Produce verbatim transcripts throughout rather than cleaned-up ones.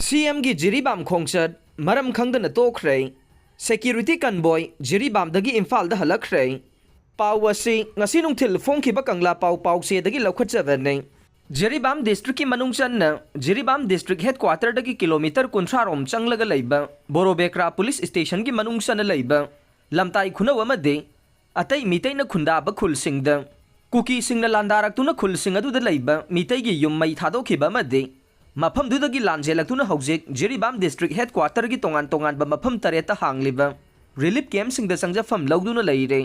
ꯁꯤ ꯑꯦꯝꯒꯤ ꯖꯤꯔꯤꯕꯥꯝ ꯈꯣꯡꯆꯠ ꯃꯔꯝ ꯈꯪꯗꯅ ꯇꯣꯛꯈ꯭ꯔꯦ꯫ Security convoy ꯖꯤꯔꯤꯕꯥꯝꯗꯒꯤ ꯏꯝꯐꯥꯜꯗ ꯍꯜꯂꯛꯈ꯭ꯔꯦ꯫ ꯄꯥꯎ ꯑꯁꯤ ꯉꯁꯤ ꯅꯨꯡꯊꯤꯜ ꯐꯣꯡꯈꯤꯕ ꯀꯪꯂꯥ ꯄꯥꯎ ꯄꯥꯎꯆꯦꯗꯒꯤ ꯂꯧꯈꯠꯆꯕꯅꯤ꯫ ꯖꯤꯔꯤꯕꯥꯝ districtꯀꯤ ꯃꯅꯨꯡ ꯆꯟꯅ ꯖꯤꯔꯤꯕꯥꯝ district headquarterꯗꯒꯤ kilometre ꯀꯨꯟꯊ꯭ꯔꯥ ꯔꯣꯝ ꯆꯪꯂꯒ ꯂꯩꯕ ꯕꯣꯔꯣꯕꯦꯀ꯭ꯔꯥ police stationꯒꯤ ꯃꯅꯨꯡ ꯆꯟꯅ ꯂꯩꯕ ꯂꯝꯇꯥꯏ ꯈꯨꯅꯧ ꯑꯃꯗꯤ ꯑꯇꯩ ꯃꯤꯇꯩꯅ ꯈꯨꯟꯗꯥꯕ ꯈꯨꯜꯁꯤꯡꯗ ꯀꯨꯀꯤꯁꯤꯡꯅ ꯂꯥꯟꯗꯥꯔꯛꯇꯨꯅ ꯈꯨꯜꯁꯤꯡ ꯑꯗꯨꯗ ꯂꯩꯕ ꯃꯤꯇꯩꯒꯤ ꯌꯨꯝ ꯃꯩ ꯊꯥꯗꯣꯛꯈꯤꯕ ꯑꯃꯗꯤ ꯃꯐꯝꯗꯨꯗꯒꯤ ꯂꯥꯟꯖꯦꯜꯂꯛꯇꯨꯅ ꯍꯧꯖꯤꯛ ꯖꯤꯔꯤꯕꯥꯝ district headquarterꯒꯤ ꯇꯣꯉꯥꯟ ꯇꯣꯉꯥꯟꯕ ꯃꯐꯝ ꯇꯔꯦꯠꯇ ꯍꯥꯡꯂꯤꯕ relief campꯁꯤꯡꯗ ꯆꯪꯖꯐꯝ ꯂꯧꯗꯨꯅ ꯂꯩꯔꯦ꯫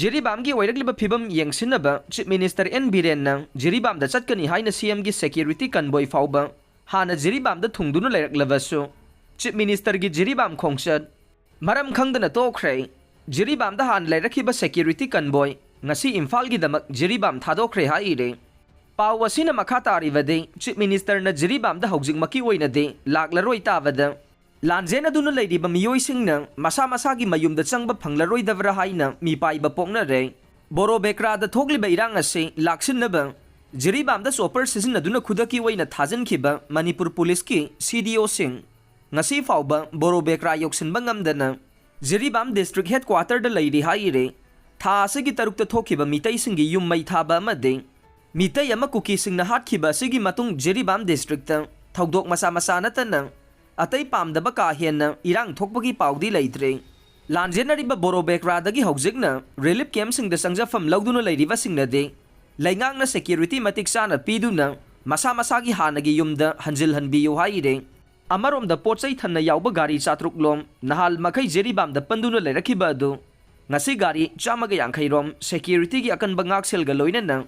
ꯖꯤꯔꯤꯕꯥꯝꯒꯤ ꯑꯣꯏꯔꯛꯂꯤꯕ ꯐꯤꯕꯝ ꯌꯦꯡꯁꯤꯟꯅꯕ Chief Minister ꯑꯦꯟ ꯕꯤꯔꯦꯟꯅ ꯖꯤꯔꯤꯕꯥꯝꯗ ꯆꯠꯀꯅꯤ ꯍꯥꯏꯅ ꯁꯤ ꯑꯦꯝꯒꯤ security convoy ꯐꯥꯎꯕ ꯍꯥꯟꯅ ꯖꯤꯔꯤꯕꯥꯝꯗ ꯊꯨꯡꯗꯨꯅ ꯂꯩꯔꯛꯂꯕꯁꯨ, Chief Ministerꯒꯤ ꯖꯤꯔꯤꯕꯥꯝ ꯈꯣꯡꯆꯠ ꯃꯔꯝ ꯈꯪꯗꯅ ꯇꯣꯛꯈ꯭ꯔꯦ꯫ ꯖꯤꯔꯤꯕꯥꯝꯗ ꯍꯥꯟꯅ ꯂꯩꯔꯛꯈꯤꯕ security convoy ꯉꯁꯤ ꯏꯝꯐꯥꯜꯒꯤꯗꯃꯛ ꯖꯤꯔꯤꯕꯥꯝ ꯊꯥꯗꯣꯛꯈ꯭ꯔꯦ ꯍꯥꯏꯔꯤ꯫ ꯄꯥꯎ ꯑꯁꯤꯅ ꯃꯈꯥ ꯇꯥꯔꯤꯕꯗꯤ, Chief Ministerꯅ ꯖꯤꯔꯤꯕꯥꯝꯗ ꯍꯧꯖꯤꯛꯃꯛꯀꯤ ꯑꯣꯏꯅꯗꯤ ꯂꯥꯛꯂꯔꯣꯏ ꯇꯥꯕꯗ, ꯂꯥꯟꯖꯦꯟꯅꯗꯨꯅ ꯂꯩꯔꯤꯕ ꯃꯤꯑꯣꯏꯁꯤꯡꯅ ꯃꯁꯥ ꯃꯁꯥꯒꯤ ꯃꯌꯨꯝꯗ ꯆꯪꯕ ꯐꯪꯂꯔꯣꯏꯗꯕ꯭ꯔꯥ ꯍꯥꯏꯅ ꯃꯤꯄꯥꯏꯕ ꯄꯣꯛꯅꯔꯦ꯫ ꯕꯣꯔꯣꯕꯦꯀ꯭ꯔꯥꯗ ꯊꯣꯛꯂꯤꯕ ꯏꯔꯥꯡ ꯑꯁꯤ ꯂꯥꯛꯁꯤꯟꯅꯕ ꯖꯤꯔꯤꯕꯥꯝꯗ chopper ꯁꯤꯖꯤꯟꯅꯗꯨꯅ ꯈꯨꯗꯛꯀꯤ ꯑꯣꯏꯅ ꯊꯥꯖꯤꯟꯈꯤꯕ ꯃꯅꯤꯄꯨꯔ policeꯀꯤ C D Oꯁꯤꯡ ꯉꯁꯤ ꯐꯥꯎꯕ ꯕꯣꯔꯣꯕꯦꯀ꯭ꯔꯥ ꯌꯧꯁꯤꯟꯕ ꯉꯝꯗꯅ ꯖꯤꯔꯤꯕꯥꯝ district headquarterꯗ ꯂꯩꯔꯤ ꯍꯥꯏꯔꯦ꯫ ꯊꯥ ꯑꯁꯤꯒꯤ ꯇꯔꯨꯛꯇ ꯊꯣꯛꯈꯤꯕ ꯃꯤꯇꯩꯁꯤꯡꯒꯤ ꯌꯨꯝ ꯃꯩ ꯊꯥꯕ ꯑꯃꯗꯤ ꯃꯤꯇꯩ ꯑꯃ ꯀꯨꯀꯤꯁꯤꯡꯅ ꯍꯥꯠꯈꯤꯕ ꯑꯁꯤꯒꯤ ꯃꯇꯨꯡ ꯖꯤꯔꯤꯕꯥꯝ districtꯇ ꯊꯧꯗꯣꯛ ꯃꯆꯥ ꯃꯆꯥ ꯅꯠꯇꯅ ꯑꯇꯩ ꯄꯥꯝꯗꯕ ꯀꯥ ꯍꯦꯟꯅ ꯏꯔꯥꯡ ꯊꯣꯛꯄꯒꯤ ꯄꯥꯎꯗꯤ ꯂꯩꯇ꯭ꯔꯦ꯫ ꯂꯥꯟꯖꯦꯟꯅꯔꯤꯕ ꯕꯣꯔꯣꯕꯦꯀ꯭ꯔꯥꯗꯒꯤ ꯍꯧꯖꯤꯛꯅ relief campꯁꯤꯡꯗ ꯆꯪꯖꯐꯝ ꯂꯧꯗꯨꯅ ꯂꯩꯔꯤꯕꯁꯤꯡꯅꯗꯤ ꯂꯩꯉꯥꯛꯅ security ꯃꯇꯤꯛ ꯆꯥꯅ ꯄꯤꯗꯨꯅ ꯃꯁꯥ ꯃꯁꯥꯒꯤ ꯍꯥꯟꯅꯒꯤ ꯌꯨꯝꯗ ꯍꯟꯖꯤꯜꯍꯟꯕꯤꯌꯨ ꯍꯥꯏꯔꯦ꯫ ꯑꯃꯔꯣꯝꯗ ꯄꯣꯠ ꯆꯩ ꯊꯟꯅ ꯌꯥꯎꯕ ꯒꯥꯔꯤ ꯆꯥꯇ꯭ꯔꯨꯛ ꯂꯣꯝ ꯅꯍꯥꯜ ꯃꯈꯩ ꯖꯤꯔꯤꯕꯥꯝꯗ ꯄꯟꯗꯨꯅ ꯂꯩꯔꯛꯈꯤꯕ ꯑꯗꯨ ꯉꯁꯤ ꯒꯥꯔꯤ ꯆꯥꯝꯃꯒ ꯌꯥꯡꯈꯩ ꯔꯣꯝ securityꯒꯤ ꯑꯀꯟꯕ ꯉꯥꯛꯁꯦꯜꯒ ꯂꯣꯏꯅꯅ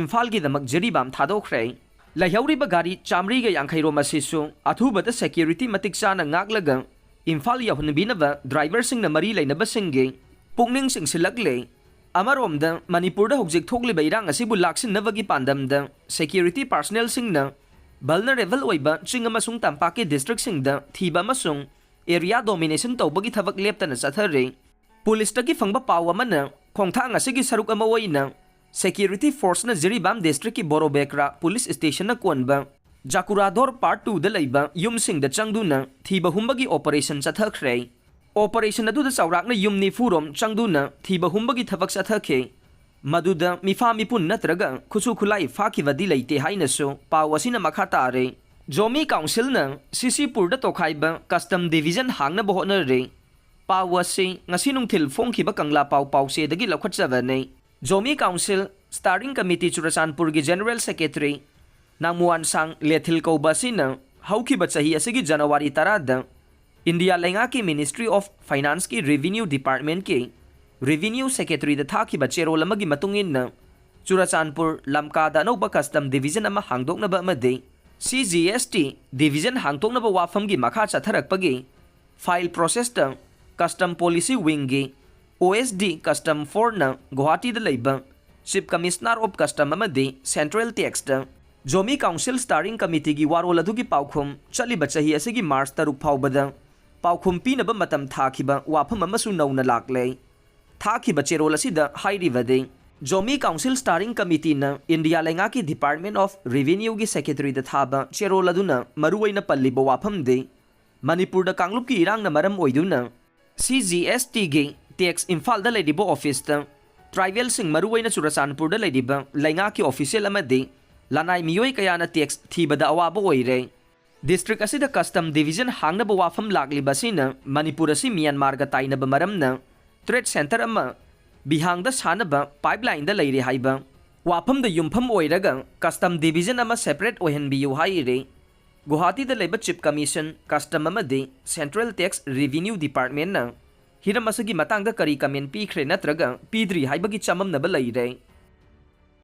ꯏꯝꯐꯥꯜꯒꯤꯗꯃꯛ ꯖꯤꯔꯤꯕꯥꯝ ꯊꯥꯗꯣꯛꯈ꯭ꯔꯦ꯫ ꯂꯩꯍꯧꯔꯤꯕ ꯒꯥꯔꯤ ꯆꯥꯃꯔꯤꯒ ꯌꯥꯡꯈꯩ ꯔꯣꯝ ꯑꯁꯤꯁꯨ ꯑꯊꯨꯕꯗ security ꯃꯇꯤꯛ ꯆꯥꯅ ꯉꯥꯛꯂꯒ ꯏꯝꯐꯥꯜ ꯌꯧꯍꯟꯕꯤꯅꯕ driverꯁꯤꯡꯅ ꯃꯔꯤ ꯂꯩꯅꯕꯁꯤꯡꯒꯤ ꯄꯨꯛꯅꯤꯡ ꯆꯤꯡꯁꯤꯜꯂꯛꯂꯦ꯫ ꯑꯃꯔꯣꯝꯗ ꯃꯅꯤꯄꯨꯔꯗ ꯍꯧꯖꯤꯛ ꯊꯣꯛꯂꯤꯕ ꯏꯔꯥꯡ ꯑꯁꯤꯕꯨ ꯂꯥꯛꯁꯤꯟꯅꯕꯒꯤ ꯄꯥꯟꯗꯝꯗ security personnelꯁꯤꯡꯅ vulnerable ꯑꯣꯏꯕ ꯆꯤꯡ ꯑꯃꯁꯨꯡ ꯇꯝꯄꯥꯛꯀꯤ districtꯁꯤꯡꯗ ꯊꯤꯕ ꯑꯃꯁꯨꯡ area domination ꯇꯧꯕꯒꯤ ꯊꯕꯛ ꯂꯦꯞꯇꯅ ꯆꯠꯊꯔꯤ꯫ Policeꯇꯒꯤ ꯐꯪꯕ ꯄꯥꯎ ꯑꯃꯅ ꯈꯣꯡꯊꯥꯡ ꯑꯁꯤꯒꯤ ꯁꯔꯨꯛ ꯑꯃ ꯑꯣꯏꯅ security forceꯅ ꯖꯤꯔꯤꯕꯥꯝ districtꯀꯤ ꯕꯣꯔꯣꯕꯦꯀ꯭ꯔꯥ police stationꯅ ꯀꯣꯟꯕ ꯖꯥꯀꯨꯔꯥꯙꯣꯔ ꯄꯥꯔꯠ ꯇꯨꯗ ꯂꯩꯕ ꯌꯨꯝꯁꯤꯡꯗ ꯆꯪꯗꯨꯅ ꯊꯤꯕ ꯍꯨꯝꯕꯒꯤ ꯑꯣꯄꯔꯦꯁꯟ ꯆꯠꯊꯈ꯭ꯔꯦ꯫ ꯑꯣꯄꯔꯦꯁꯟ ꯑꯗꯨꯗ ꯆꯥꯎꯔꯥꯛꯅ ꯌꯨꯝ ꯅꯤꯐꯨ ꯔꯣꯝ ꯆꯪꯗꯨꯅ ꯊꯤꯕ ꯍꯨꯝꯕꯒꯤ ꯊꯕꯛ ꯆꯠꯊꯈꯤ꯫ ꯃꯗꯨꯗ ꯃꯤꯐꯥ ꯃꯤꯄꯨꯟ ꯅꯠꯇ꯭ꯔꯒ ꯈꯨꯠꯁꯨ ꯈꯨꯠꯂꯥꯏ ꯐꯥꯈꯤꯕꯗꯤ ꯂꯩꯇꯦ ꯍꯥꯏꯅꯁꯨ ꯄꯥꯎ ꯑꯁꯤꯅ ꯃꯈꯥ ꯇꯥꯔꯦ꯫ ꯖꯣꯃꯤ ꯀꯥꯎꯟꯁꯤꯜꯅ ꯁꯤꯁꯤꯄꯨꯔꯗ ꯇꯣꯈꯥꯏꯕ ꯀꯁꯇꯝ ꯗꯤꯚꯤꯖꯟ ꯍꯥꯡꯅꯕ ꯍꯣꯠꯅꯔꯤ꯫ ꯄꯥꯎ ꯑꯁꯤ ꯉꯁꯤ ꯅꯨꯡꯊꯤꯜ ꯐꯣꯡꯈꯤꯕ ꯀꯪꯂꯥ ꯄꯥꯎ ꯄꯥꯎꯆꯦꯗꯒꯤ ꯂꯧꯈꯠꯆꯕꯅꯤ꯫ ꯖꯣꯃꯤ ꯀꯥꯎꯟꯁꯤꯜ ꯁ꯭ꯇꯥꯔꯤꯡ ꯀꯃꯤꯇꯤ ꯆꯨꯔꯆꯥꯟꯄꯨꯔꯒꯤ ꯖꯦꯅꯔꯦꯜ ꯁꯦꯀ꯭ꯔꯦꯇꯔꯤ ꯅꯥꯡꯃꯨꯋꯥꯟꯁꯥꯡ ꯂꯦꯊꯤꯜ ꯀꯧꯕ ꯑꯁꯤꯅ ꯍꯧꯈꯤꯕ ꯆꯍꯤ ꯑꯁꯤꯒꯤ ꯖꯅꯋꯥꯔꯤ ꯇꯔꯥꯗ ꯏꯟꯗꯤꯌꯥ ꯂꯩꯉꯥꯛꯀꯤ ꯃꯤꯅꯤꯁꯇ꯭ꯔꯤ ꯑꯣꯐ ꯐꯥꯏꯅꯥꯟꯁꯀꯤ ꯔꯦꯚꯤꯅ꯭ꯌꯨ ꯗꯤꯄꯥꯔꯠꯃꯦꯟꯠꯀꯤ ꯔꯦꯚꯤꯅ꯭ꯌꯨ ꯁꯦꯀ꯭ꯔꯦꯇꯔꯤꯗ ꯊꯥꯈꯤꯕ ꯆꯦꯔꯣꯜ ꯑꯃꯒꯤ ꯃꯇꯨꯡ ꯏꯟꯅ, ꯆꯨꯔꯆꯥꯟꯄꯨꯔ ꯂꯝꯀꯥꯗ ꯑꯅꯧꯕ ꯀꯁꯇꯝ ꯗꯤꯚꯤꯖꯟ ꯑꯃ ꯍꯥꯡꯗꯣꯛꯅꯕ ꯑꯃꯗꯤ ꯁꯤ ꯖꯤ ꯑꯦꯁ ꯇꯤ ꯗꯤꯚꯤꯖꯟ ꯍꯥꯡꯗꯣꯛꯅꯕ ꯋꯥꯐꯝꯒꯤ ꯃꯈꯥ ꯆꯠꯊꯔꯛꯄꯒꯤ ꯐꯥꯏꯜ ꯄ꯭ꯔꯣꯁꯦꯁꯇ ꯀꯁꯇꯝ ꯄꯣꯂꯤꯁꯤ ꯋꯤꯡꯒꯤ ꯑꯣ ꯑꯦꯁ ꯗꯤ ꯀꯁꯇꯝ ꯐꯣꯔꯅ ꯒꯨꯋꯥꯍꯥꯇꯤꯗ ꯂꯩꯕ ꯆꯤꯐ ꯀꯃꯤꯁꯅꯔ ꯑꯣꯐ ꯀꯁꯇꯝ ꯑꯃꯗꯤ ꯁꯦꯟꯇ꯭ꯔꯦꯜ ꯇꯦꯛꯁꯇ ꯖꯣꯃꯤ ꯀꯥꯎꯟꯁꯤꯜ ꯁ꯭ꯇꯥꯔꯤꯡ ꯀꯃꯤꯇꯤꯒꯤ ꯋꯥꯔꯣꯜ ꯑꯗꯨꯒꯤ ꯄꯥꯎꯈꯨꯝ ꯆꯠꯂꯤꯕ ꯆꯍꯤ ꯑꯁꯤꯒꯤ ꯃꯥꯔꯆ ꯇꯔꯨꯛ ꯐꯥꯎꯕꯗ ꯄꯥꯎꯈꯨꯝ ꯄꯤꯅꯕ ꯃꯇꯝ ꯊꯥꯈꯤꯕ ꯋꯥꯐꯝ ꯑꯃꯁꯨ ꯅꯧꯅ ꯂꯥꯛꯂꯦ꯫ ꯊꯥꯈꯤꯕ ꯆꯦꯔꯣꯜ ꯑꯁꯤꯗ ꯍꯥꯏꯔꯤꯕꯗꯤ, ꯖꯣꯃꯤ ꯀꯥꯎꯟꯁꯤꯜ ꯁ꯭ꯇꯥꯔꯤꯡ ꯀꯃꯤꯇꯤꯅ ꯏꯟꯗꯤꯌꯥ ꯂꯩꯉꯥꯛꯀꯤ ꯗꯤꯄꯥꯔꯠꯃꯦꯟꯠ ꯑꯣꯐ ꯔꯦꯚꯤꯅ꯭ꯌꯨꯒꯤ ꯁꯦꯀ꯭ꯔꯦꯇꯔꯤꯗ ꯊꯥꯕ ꯆꯦꯔꯣꯜ ꯑꯗꯨꯅ ꯃꯔꯨꯑꯣꯏꯅ ꯄꯜꯂꯤꯕ ꯋꯥꯐꯝꯗꯤ, ꯃꯅꯤꯄꯨꯔꯗ ꯀꯥꯡꯂꯨꯞꯀꯤ ꯏꯔꯥꯡꯅ ꯃꯔꯝ ꯑꯣꯏꯗꯨꯅ ꯁꯤ ꯖꯤ ꯑꯦꯁ ꯇꯤꯒꯤ ꯇꯦꯛꯁ ꯏꯝꯐꯥꯜꯗ ꯂꯩꯔꯤꯕ ꯑꯣꯐꯤꯁꯇ ꯇ꯭ꯔꯥꯏꯕꯦꯜꯁꯤꯡ, ꯃꯔꯨꯑꯣꯏꯅ ꯆꯨꯔꯆꯥꯟꯄꯨꯔꯗ ꯂꯩꯔꯤꯕ ꯂꯩꯉꯥꯛꯀꯤ ꯑꯣꯐꯤꯁꯤꯌꯦꯜ ꯑꯃꯗꯤ ꯂꯅꯥꯏ ꯃꯤꯑꯣꯏ ꯀꯌꯥꯅ ꯇꯦꯛꯁ ꯊꯤꯕꯗ ꯑꯋꯥꯕ ꯑꯣꯏꯔꯦ꯫ ꯗꯤꯁꯇ꯭ꯔꯤꯛ ꯑꯁꯤꯗ ꯀꯁꯇꯝ ꯗꯤꯚꯤꯖꯟ ꯍꯥꯡꯅꯕ ꯋꯥꯐꯝ ꯂꯥꯛꯂꯤꯕ ꯑꯁꯤꯅ ꯃꯅꯤꯄꯨꯔ ꯑꯁꯤ ꯃ꯭ꯌꯥꯟꯃꯥꯔꯒ ꯇꯥꯏꯅꯕ ꯃꯔꯝꯅ ꯇ꯭ꯔꯦꯗ ꯁꯦꯟꯇꯔ ꯑꯃ ꯕꯤꯍꯥꯡꯗ ꯁꯥꯅꯕ ꯄꯥꯏꯞꯂꯥꯏꯟꯗ ꯂꯩꯔꯦ ꯍꯥꯏꯕ ꯋꯥꯐꯝꯗ ꯌꯨꯝꯐꯝ ꯑꯣꯏꯔꯒ ꯀꯁꯇꯝ ꯗꯤꯚꯤꯖꯟ ꯑꯃ ꯁꯦꯄꯔꯦꯠ ꯑꯣꯏꯍꯟꯕꯤꯌꯨ ꯍꯥꯏꯔꯤ꯫ ꯒꯨꯋꯥꯍꯥꯇꯤꯗ ꯂꯩꯕ ꯆꯤꯐ ꯀꯃꯤꯁꯟ, ꯀꯁꯇꯝ ꯑꯃꯗꯤ ꯁꯦꯟꯇ꯭ꯔꯦꯜ ꯇꯦꯛꯁ ꯔꯦꯚꯤꯅ꯭ꯌꯨ ꯗꯤꯄꯥꯔꯠꯃꯦꯟꯠꯅ ꯍꯤꯔꯝ ꯑꯁꯤꯒꯤ ꯃꯇꯥꯡꯗ ꯀꯔꯤ ꯀꯃꯦꯟ ꯄꯤꯈ꯭ꯔꯦ ꯅꯠꯇ꯭ꯔꯒ ꯄꯤꯗ꯭ꯔꯤ ꯍꯥꯏꯕꯒꯤ ꯆꯃꯝꯅꯕ ꯂꯩꯔꯦ꯫